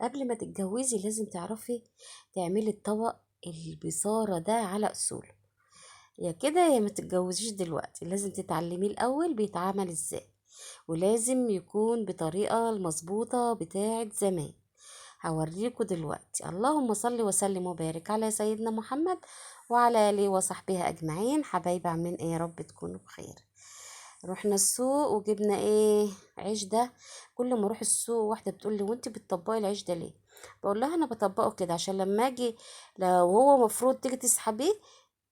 قبل ما تتجوزي لازم تعرفي تعملي الطبق البصارة ده على اصوله، يا كده يا ما تتجوزيش دلوقتي. لازم تتعلميه الاول بيتعمل ازاي، ولازم يكون بطريقة المظبوطة بتاعة زمان. هوريكم دلوقتي. اللهم صل وسلم وبارك على سيدنا محمد وعلى آله وصحبه أجمعين. حبايبي عاملين ايه؟ يا رب تكونوا بخير. رحنا السوق وجبنا ايه؟ عيش. ده كل ما اروح السوق واحدة بتقول لي وانت بتطبقي العيش ده ليه؟ بقول لها انا بطبقه كده عشان لما اجي لو هو مفروض تيجي تسحبيه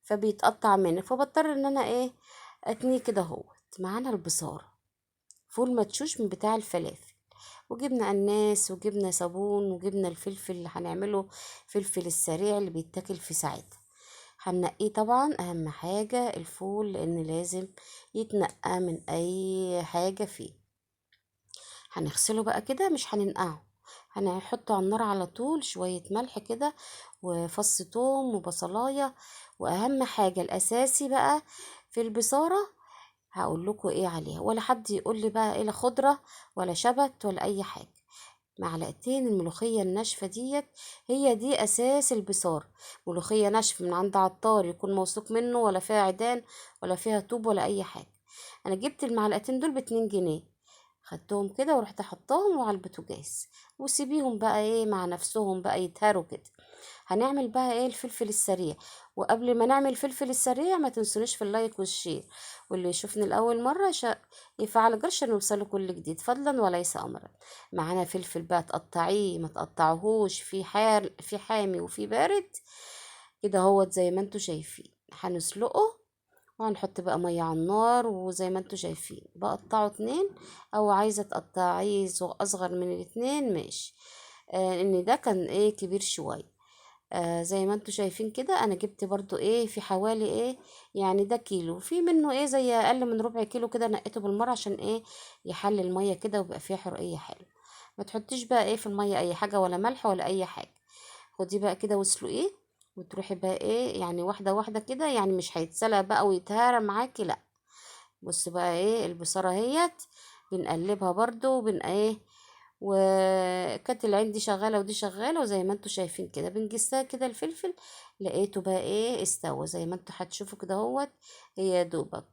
فبيتقطع مني، فبضطر ان انا ايه اتنيه كده اهوت. معانا البصاره فول مدشوش من بتاع الفلافل، وجبنا قناس وجبنا صابون وجبنا الفلفل اللي هنعمله فلفل السريع اللي بيتاكل في ساعتها. هننقيه طبعا، اهم حاجة الفول لان لازم يتنقى من اي حاجة فيه. هنغسله بقى كده، مش هننقعه، هنحطه على النار على طول، شوية ملح كده وفص توم وبصلاية. واهم حاجة الاساسي بقى في البصارة هقول لكم ايه عليها، ولا حد يقول لي بقى ايه، لا خضرة ولا شبت ولا اي حاجة. معلقتين الملوخية الناشفة ديت هي دي اساس البصارة. ملوخية ناشفة من عند عطار يكون موثوق منه، ولا فيها عيدان ولا فيها طوب ولا اي حاجة. انا جبت المعلقتين دول باتنين جنيه، خدتهم كده ورحت حطاهم وعلى البوتاجاز، وسيبيهم بقى ايه مع نفسهم بقى يتهروا كده. هنعمل بقى ايه الفلفل السريع. وقبل ما نعمل الفلفل السريع ما تنسونيش في ال like وال share، واللي يشوفني لاول مرة يفعل الجرس عشان يوصله كل جديد، فضلا وليس امرا. معانا فلفل بقى تقطعيه ما تقطعهوش، في حار في حامي وفي بارد كده اهوت زي ما انتوا شايفين. هنسلقه وهنحط بقى مية على النار، وزي ما انتوا شايفين بقطعه 2، او عايزه تقطعيه اصغر من الاتنين ماشي، ان ده كان ايه كبير شوية. زي ما انتوا شايفين كده انا جبت برضو ايه في حوالي ايه يعني ده كيلو، في منه ايه زي اقل من ربع كيلو كده، نقيته بالمرة عشان ايه يحل المية كده ويبقى فيها حرقيه حلوة. ما تحطيش بقى ايه في المية اي حاجة، ولا ملح ولا اي حاجة. خديه بقى كده واسلقيه، وتروحي بقى ايه يعني واحدة واحدة كده، يعني مش هيتسلق بقى ويتهرى معاكي، لا. بص بقى ايه البصاره اهيت بنقلبها برضو وبن ايه، وكانت العين دي شغالة ودي شغالة، وزي ما انتوا شايفين كده بنجسها كده الفلفل. لقيته بقى ايه استوى زي ما انتوا هتشوفوا كده اهوت، هي دوبك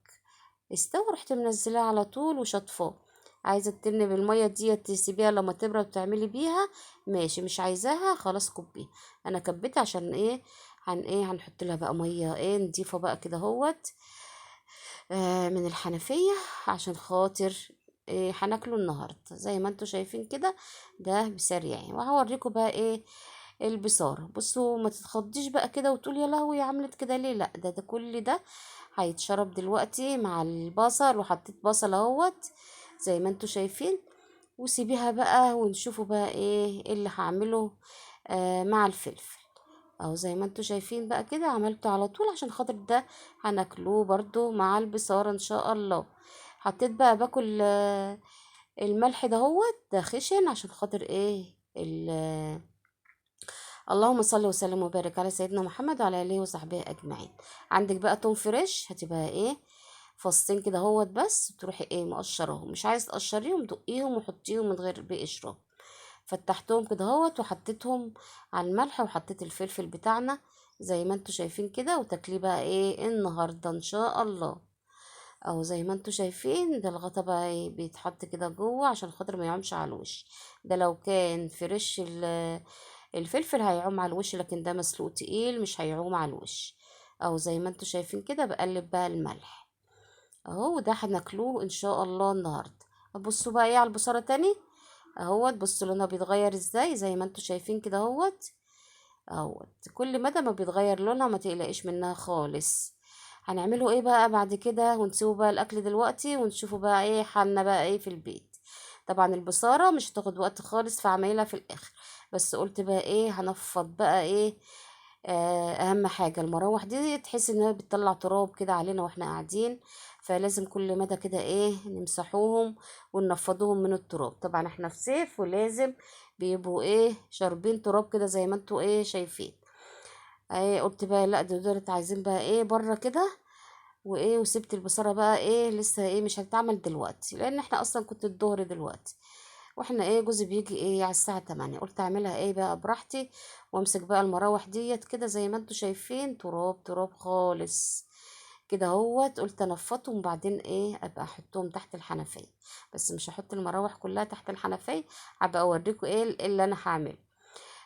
استوى. رحت منزلاه على طول وشطفاه. عايزه تتن بالمية دي تسيبيها لما تبرد وتعملي بيها ماشي، مش عايزاها خلاص كبيها. انا كبيتها عشان ايه هن ايه هنحط لها بقى مية ايه نضيفه بقى كده اهوت، من الحنفية عشان خاطر إيه هناكله النهارده زي ما انتوا شايفين كده. ده بسريع يعني. وهوريكم بقى ايه البصاره. بصوا ما تتخضيش بقى كده وتقول يا لهوي عملت كده ليه، لا ده كل ده هيتشرب دلوقتي مع البصل. وحطيت بصل اهوت زي ما انتوا شايفين، وسيبيها بقى ونشوفوا بقى ايه اللي هعمله مع الفلفل اهو. زي ما انتوا شايفين بقى كده عملته على طول عشان خاطر ده هناكلوه برضو مع البصاره ان شاء الله. حطيت بقى باكل الملح دهوت ده خشن عشان خاطر ايه اللهم صل وسلم وبارك على سيدنا محمد وعلى اله وصحبه اجمعين. عندك بقى توم فريش هتبقى ايه فصين كده اهوت بس، تروحي ايه مقشراهم، مش عايز تقشريهم دقيهم وحطيهم من غير بقشرهم. فتحتهم كده اهوت وحطيتهم على الملح، وحطيت الفلفل بتاعنا زي ما انتوا شايفين كده. وتاكليه بقى ايه النهارده ان شاء الله اهو زي ما انتوا شايفين. ده الغطا بقى ايه بيتحط كده جوه عشان خاطر ما يعومش على الوش. ده لو كان فريش الفلفل هيعوم على الوش، لكن ده مسلوق تقيل مش هيعوم على الوش اهو زي ما انتوا شايفين كده. بقلب بقى الملح اهو، وده هناكلوه ان شاء الله النهارده. بصوا بقى ايه على البصاره تاني اهوت، بصوا لونها بيتغير ازاي زي ما انتوا شايفين كده اهوت اهوت. كل مدى ما بيتغير لونها ما تقلقيش منها خالص. هنعمله ايه بقى بعد كده، ونسيبه بقى الاكل دلوقتي ونشوفه بقى ايه حالنا بقى ايه في البيت. طبعا البصاره مش هتاخد وقت خالص في عمايلها في الاخر، بس قلت بقى ايه هنفض بقى ايه اهم حاجة المراوح دي تحس انها بتطلع تراب كده علينا واحنا قاعدين، فلازم كل مدى كده ايه نمسحوهم وننفضوهم من التراب. طبعا احنا في صيف ولازم بيبقوا ايه شاربين تراب كده زي ما انتوا ايه شايفين. ايه قلت بقى لا دول دولت عايزين بقى ايه بره كده وايه، وسبت البصاره بقى ايه لسه ايه مش هتتعمل دلوقتي لان احنا اصلا كنت الظهر دلوقتي. واحنا ايه جوزي بيجي ايه على الساعة 8. قلت اعملها ايه بقى براحتي، وامسك بقى المراوح ديت كده زي ما انتوا شايفين، تراب تراب خالص كده اهوت. قلت انفضهم وبعدين ايه ابقى احطهم تحت الحنفية، بس مش هحط المراوح كلها تحت الحنفية، هبقى اوريكم ايه اللي انا هعمله.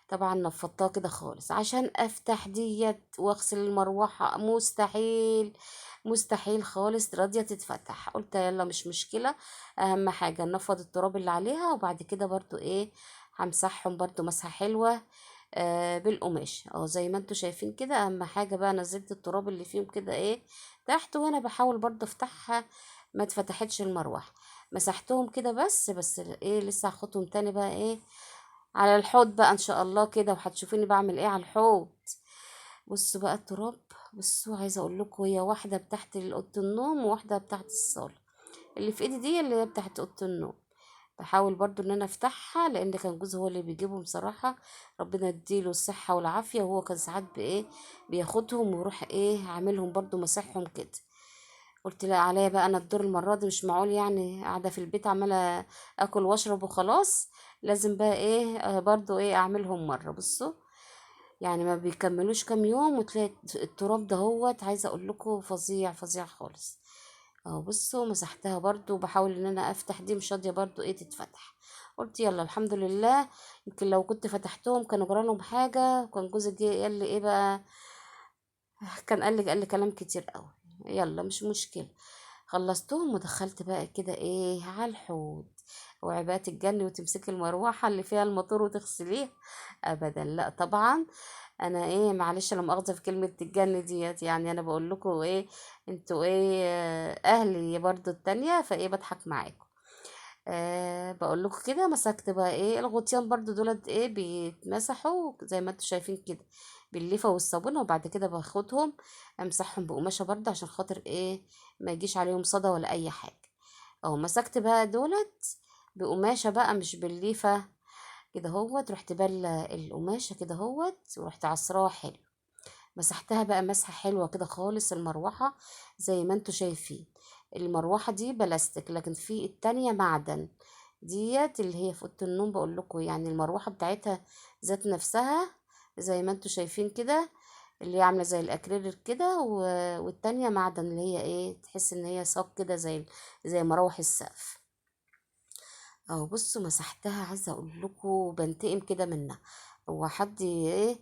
طبعا نفضتها كده خالص عشان افتح ديت واغسل المروحة، مستحيل مستحيل خالص راضية تتفتح. قلت يلا مش مشكلة، اهم حاجة نفض التراب اللي عليها، وبعد كده برضو ايه همسحهم برضو مسحه حلوة بالقماش اهو زي ما انتوا شايفين كده. اهم حاجة بقى نزلت التراب اللي فيهم كده ايه تحت، وانا بحاول برضو افتحها ما اتفتحتش المروحة، مسحتهم كده بس ايه لسه هاخدهم تاني بقى ايه على الحوض بقى ان شاء الله كده، وهتشوفيني بعمل ايه على الحوض. بصوا بقى التراب، بصوا عايزه اقول لكم هي واحدة بتاعت اوضة النوم وواحدة بتاعت الصاله، اللي في ايدي دي اللي هي بتاعت اوضة النوم. بحاول برضو ان انا افتحها لان كان جوزي هو اللي بيجيبهم صراحة، ربنا يديله الصحة والعافية، وهو كان ساعات بايه بياخدهم ويروح ايه عاملهم برضو مسحهم كده. قلت لا عليا بقى انا الدور المرة دي، مش معقول يعني قاعدة في البيت عماله اكل واشرب وخلاص، لازم بقى ايه برضو ايه اعملهم مرة. بصوا يعني ما بيكملوش كام يوم وتلاقي التراب ده هوت، عايزه اقول لكم فظيع فظيع خالص اهو. بصوا مسحتها برضو، وبحاول ان انا افتح دي مش راضية برضو ايه تتفتح. قلت يلا الحمد لله، يمكن لو كنت فتحتهم كانوا جرالهم حاجة. وكان جوزي جه قال لي ايه بقى، كان قال لي كلام كتير قوي. يلا مش مشكلة، خلصتهم ودخلت بقى كده ايه على الحوض. اوعي بقى تتجني وتمسكي المروحة اللي فيها الموتور وتغسليها، ابدا لا طبعا. انا ايه معلش لما مؤاخذة في كلمة تتجني ديت، يعني انا بقول لكم ايه انتوا ايه اهلي برضو التانية، فايه بضحك معاكم. بقول لكم كده. مسكت بقى ايه الغطيان برضو دولت ايه بيتمسحوا زي ما انتوا شايفين كده بالليفه والصابونه، وبعد كده باخدهم امسحهم بقماشه برضو عشان خاطر ايه ما يجيش عليهم صدى ولا اي حاجة. اهو مسكت بقى دولت بقماشه بقى مش بالليفه كده اهوت، رحت بله القماشه كده اهوت ورحت عصراها حلو، مسحتها بقى مسحه حلوة كده خالص المروحة زي ما انتوا شايفين. المروحة دي بلاستيك، لكن في التانية معدن ديت اللي هي في اوضة النوم. بقول لكم يعني المروحة بتاعتها ذات نفسها زي ما انتوا شايفين كده، اللي هي عامله زي الاكريل كده، والتانية معدن اللي هي ايه تحس ان هي صاج كده زي مراوح السقف اهو. بصوا مسحتها، عايزه اقول لكم بنتقم كده منها. هو حد ايه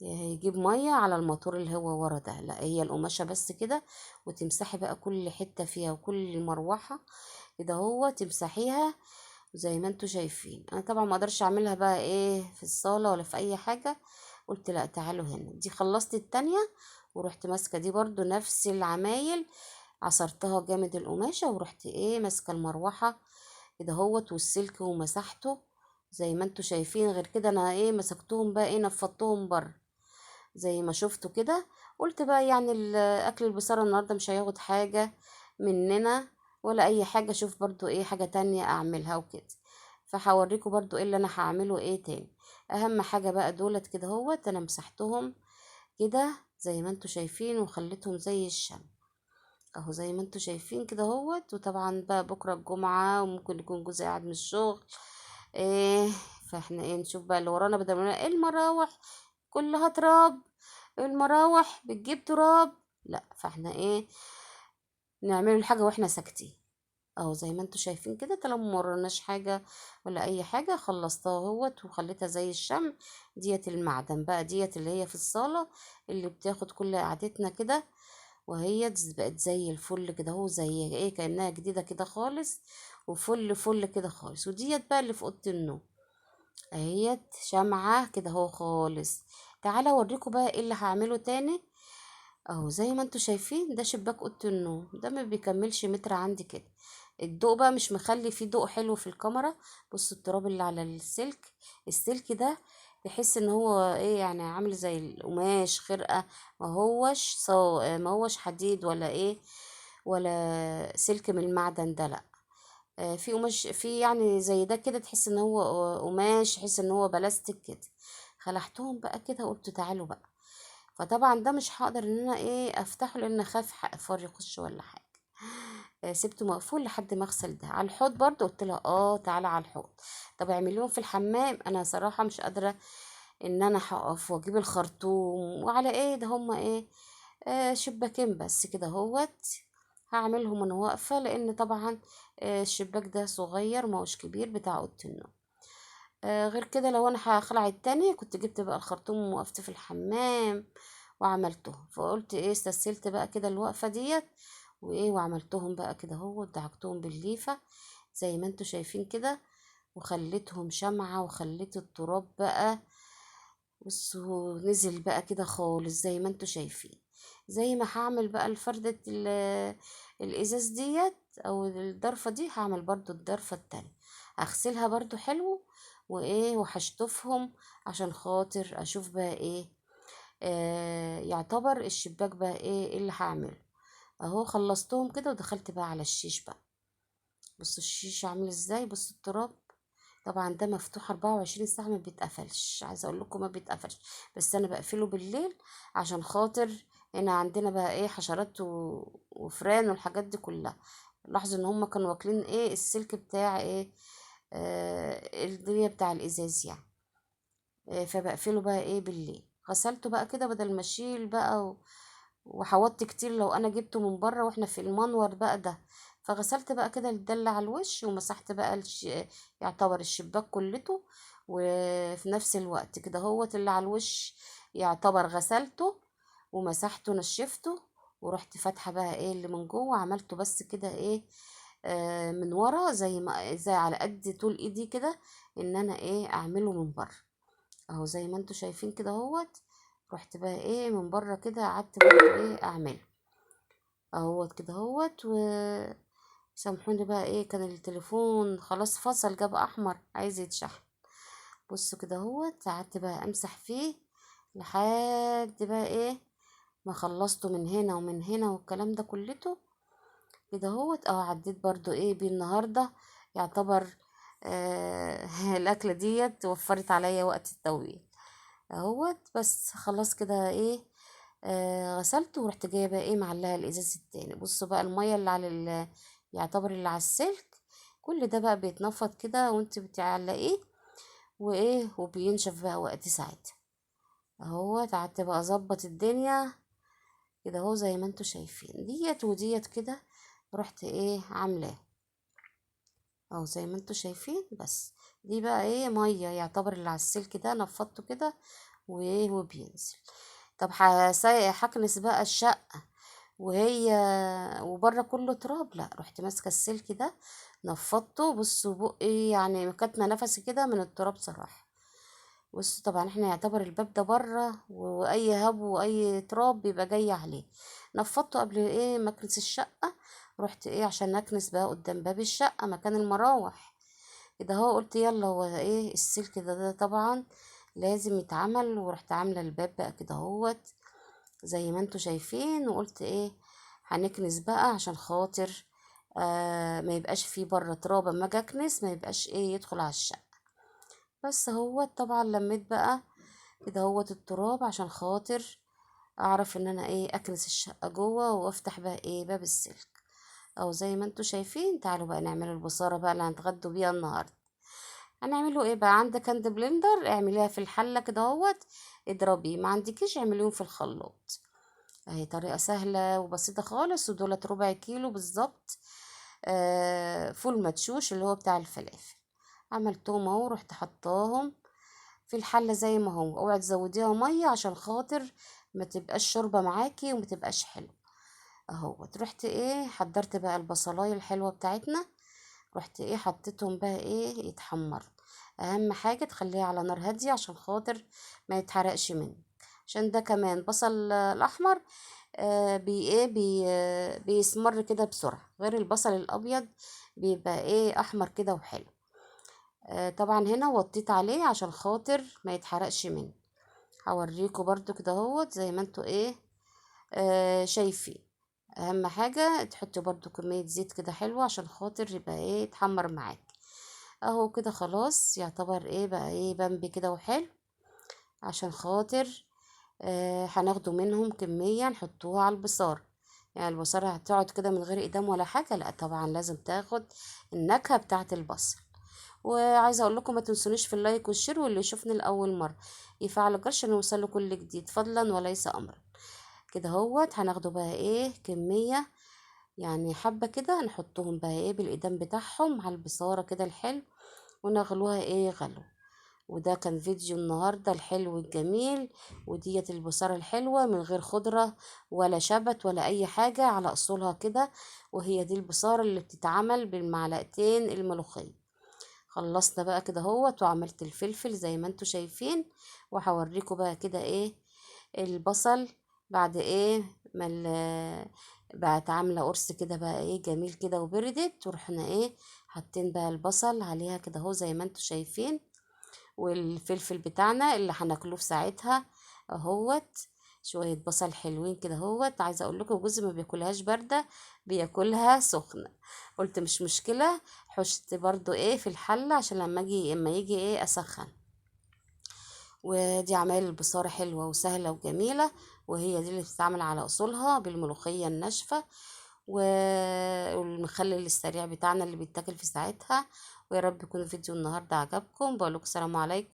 يجيب مية على الموتور اللي هو ورا ده؟ لا هي القماشه بس كده، وتمسحي بقى كل حتة فيها وكل مروحة كده هو تمسحيها زي ما انتوا شايفين. انا طبعا ما اقدرش اعملها بقى ايه في الصاله ولا في اي حاجة، قلت لا تعالوا هنا. دي خلصت التانية ورحت ماسكه دي برضو نفس العمايل، عصرتها جامد القماشه ورحت ايه ماسكه المروحة كده اهوت والسلك ومسحته زي ما انتوا شايفين. غير كده انا ايه مسكتهم بقى ايه نفضتهم بره زي ما شفتوا كده. قلت بقى يعني الاكل البصاره النهارده مش هياخد حاجة مننا ولا اي حاجة، اشوف برضو ايه حاجة تانية اعملها وكده، فهوريكم برضو ايه اللي انا هعمله ايه تاني. اهم حاجة بقى دولت كده اهوت انا مسحتهم كده زي ما انتوا شايفين وخليتهم زي الشمع اهو زي ما انتوا شايفين كده اهوت. وطبعا بقى بكره الجمعة وممكن يكون جوزي قاعد من الشغل ايه، فاحنا ايه نشوف بقى اللي ورانا، بدل ما نقول المراوح كلها تراب، المراوح بتجيب تراب، لا فاحنا ايه نعمل الحاجة واحنا ساكتين اهو زي ما انتوا شايفين كده. طالما ما وراناش حاجة ولا اي حاجة خلصتها اهوت وخليتها زي الشمع. ديت المعدن بقى ديت اللي هي في الصاله اللي بتاخد كل قعدتنا كده، وهي بقت زي الفل كده اهو، زي ايه كأنها جديدة كده خالص وفل فل كده خالص. وديت بقى اللي في اوضة النوم اهيت شمعة كده اهو خالص. تعالى اوريكم بقى ايه اللي هعمله تاني اهو زي ما انتوا شايفين. ده شباك اوضة النوم، ده ما بيكملش متر عندي كده. الضوء بقى مش مخلي فيه ضوء حلو في الكاميرا. بصوا التراب اللي على السلك، السلك ده تحس ان هو ايه يعني عامل زي القماش خرقه، ما هوش حديد ولا ايه ولا سلك من المعدن ده، لا. في قماش في يعني زي ده كده، تحس ان هو قماش، تحس ان هو بلاستيك كده. خلعتهم بقى كده وقلت تعالوا بقى. فطبعا ده مش هقدر ان انا ايه افتحه لان اخاف فار يخش ولا حاجة. سبته مقفول لحد ما اغسل ده. على الحوض برضو قلت لها تعالى على الحوض. طب اعمليهم في الحمام، انا صراحة مش قادرة ان انا هقف واجيب الخرطوم وعلى ايه ده، هما ايه شباكين بس كده اهوت، هعملهم وانا واقفة، لان طبعا الشباك ده صغير ما هوش كبير بتاع اوضة النوم. غير كده لو انا هخلع التاني كنت جبت بقى الخرطوم ووقفت في الحمام وعملتهم. فقلت ايه، استسهلت بقى كده الوقفة ديت وايه، وعملتهم بقى كده اهو، ودعكتهم بالليفه زي ما انتوا شايفين كده، وخليتهم شمعة، وخليت التراب بقى بصوا نزل بقى كده خالص زي ما انتوا شايفين. زي ما هعمل بقى الفردة الازاز ديت او الضرفة دي، هعمل برضو الضرفة التانية، هغسلها برضو حلو وايه، وهشطفهم عشان خاطر اشوف بقى ايه، يعتبر الشباك بقى ايه اللي هعمله اهو. خلصتهم كده ودخلت بقى على الشيش بقى. بصوا الشيش عامل ازاي، بصوا التراب طبعا ده مفتوح 24 ساعة ما بيتقفلش، عايزة اقول لكم ما بيتقفلش، بس انا بقفله بالليل عشان خاطر هنا عندنا بقى ايه حشرات وفران والحاجات دي كلها. لاحظوا ان هم كانوا واكلين ايه السلك بتاع ايه، الدنيا بتاع الازاز يعني، فبقفله بقى ايه بالليل. غسلته بقى كده بدل ما اشيل بقى وحوضت كتير لو انا جبته من بره واحنا في المنور بقى ده، فغسلت بقى كده الدلة على الوش، ومسحت بقى يعتبر الشباك كلته، وفي نفس الوقت كده هوت اللي على الوش يعتبر غسلته ومسحته نشفته، ورحت فاتحة بقى ايه اللي من جوه، عملته بس كده ايه، من ورا زي ما زي على قد طول ايدي كده، ان انا ايه اعمله من بره اهو زي ما انتوا شايفين كده اهوت. رحت بقى ايه من بره كده قعدت برضه ايه اعمله اهوت كده اهوت. وسامحوني بقى ايه، كان التليفون خلاص فصل، جاب احمر عايز يتشحن. بصوا كده اهوت، قعدت بقى امسح فيه لحد بقى ايه ما خلصته من هنا ومن هنا والكلام ده كلته كده اهوت. عديت برضو ايه بيه النهارده، يعتبر الاكلة ديت وفرت عليا وقت الطويل اهوت. بس خلاص كده ايه، غسلته ورحت جاية بقى ايه معلقه الازاز التاني. بصوا بقى المية اللي على يعتبر اللي على السلك، كل ده بقى بيتنفض كده وانت بتعلقيه وايه، وبينشف بقى وقت ساعتها اهوت. قعدت بقى اظبط الدنيا كده اهو زي ما انتوا شايفين ديت وديت كده، رحت ايه عاملاه اهو زي ما انتوا شايفين. بس دي بقى ايه مية يعتبر اللي على السلك ده، نفضته كده وايه وبينزل. طب هكنس بقى الشقة وهي وبره كله تراب، لا رحت ماسكه السلك ده نفضته. بصوا بقي كاتمه نفسي كده من التراب صراحة. بصوا طبعا احنا يعتبر الباب ده بره، واي هب واي تراب بيبقى جاي عليه. نفضته قبل ايه ما اكنس الشقة، رحت ايه عشان اكنس بقى قدام باب الشقة مكان المراوح كده اهو. قلت يلا هو ايه السلك ده طبعا لازم يتعمل، ورحت عامله الباب بقى كده اهوت زي ما انتوا شايفين. وقلت ايه هنكنس بقى عشان خاطر ما يبقاش فيه بره تراب، اما اجي اكنس ما يبقاش ايه يدخل على الشقة. بس هو طبعا لميت بقى كده اهوت التراب عشان خاطر اعرف ان انا ايه اكنس الشقة جوه وافتح بقى ايه باب السلك اهو زي ما انتوا شايفين. تعالوا بقى نعمل البصاره بقى اللي هنتغدوا بيها النهارده. هنعمله ايه بقى؟ عندك hand blender اعمليها في الحلة كده اهوت اضربيه، ما عندكيش اعمليهم في الخلاط. اهي طريقه سهلة وبسيطة خالص. ودولت ربع كيلو بالظبط، فول مدشوش اللي هو بتاع الفلافل. عملتهم اهو، رحت حطاهم في الحلة زي ما هو. اوعي تزوديها مية عشان خاطر ما تبقاش شوربة معاكي وما تبقاش حلو اهو. رحت ايه حضرت بقى البصلايه الحلوة بتاعتنا، رحت ايه حطيتهم بقى ايه يتحمروا. اهم حاجة تخليها على نار هادية عشان خاطر ما يتحرقش منك، عشان ده كمان بصل الاحمر، بي ايه بي بيسمر كده بسرعة، غير البصل الابيض بيبقى ايه احمر كده وحلو. طبعا هنا وطيت عليه عشان خاطر ما يتحرقش منه. هوريكم برضو كده اهوت زي ما انتوا ايه شايفين. اهم حاجة تحطي برضو كمية زيت كده حلوة عشان خاطر يبقى ايه يتحمر معاك اهو كده. خلاص يعتبر ايه بقى ايه بامبي كده وحلو، عشان خاطر هناخده منهم كمية نحطوها على البصارة. يعني البصارة هتقعد كده من غير اقدام ولا حاجة؟ لا طبعا لازم تاخد النكهة بتاعة البصل. وعايزة اقول لكم ما تنسونيش في ال like وال share، واللي يشوفني لاول مرة يفعل الجرس عشان يوصل له كل جديد فضلا وليس امرا. كده اهوت هناخده بقى ايه كمية يعني حبة كده، نحطهم بقى ايه بالإدام بتاعهم على البصارة كده الحلو، ونغلوها ايه غلو. وده كان فيديو النهاردة الحلو الجميل، وديت البصارة الحلوة من غير خضرة ولا شبت ولا أي حاجة، على أصولها كده. وهي دي البصارة اللي بتتعمل بالمعلقتين الملوخية. خلصنا بقى كده اهوت، وعملت الفلفل زي ما انتوا شايفين، وهوريكم بقى كده ايه البصل بعد ايه ما بقت عامله قرص كده بقى ايه جميل كده وبردت، ورحنا ايه حاطين بقى البصل عليها كده اهو زي ما انتوا شايفين، والفلفل بتاعنا اللي هناكله في ساعتها اهوت، شوية بصل حلوين كده اهوت. عايزه اقول لكم جوزي ما بياكلهاش باردة، بياكلها سخنة. قلت مش مشكلة، حشت برضو ايه في الحلة عشان لما يجي ايه اسخن. ودي عمايل البصاره حلوة وسهلة وجميلة، وهي دي اللي بتتعمل على اصولها بالملوخيه الناشفه والمخلل السريع بتاعنا اللي بيتاكل في ساعتها. ويا رب يكون الفيديو النهارده عجبكم. بقول لكم السلام عليكم.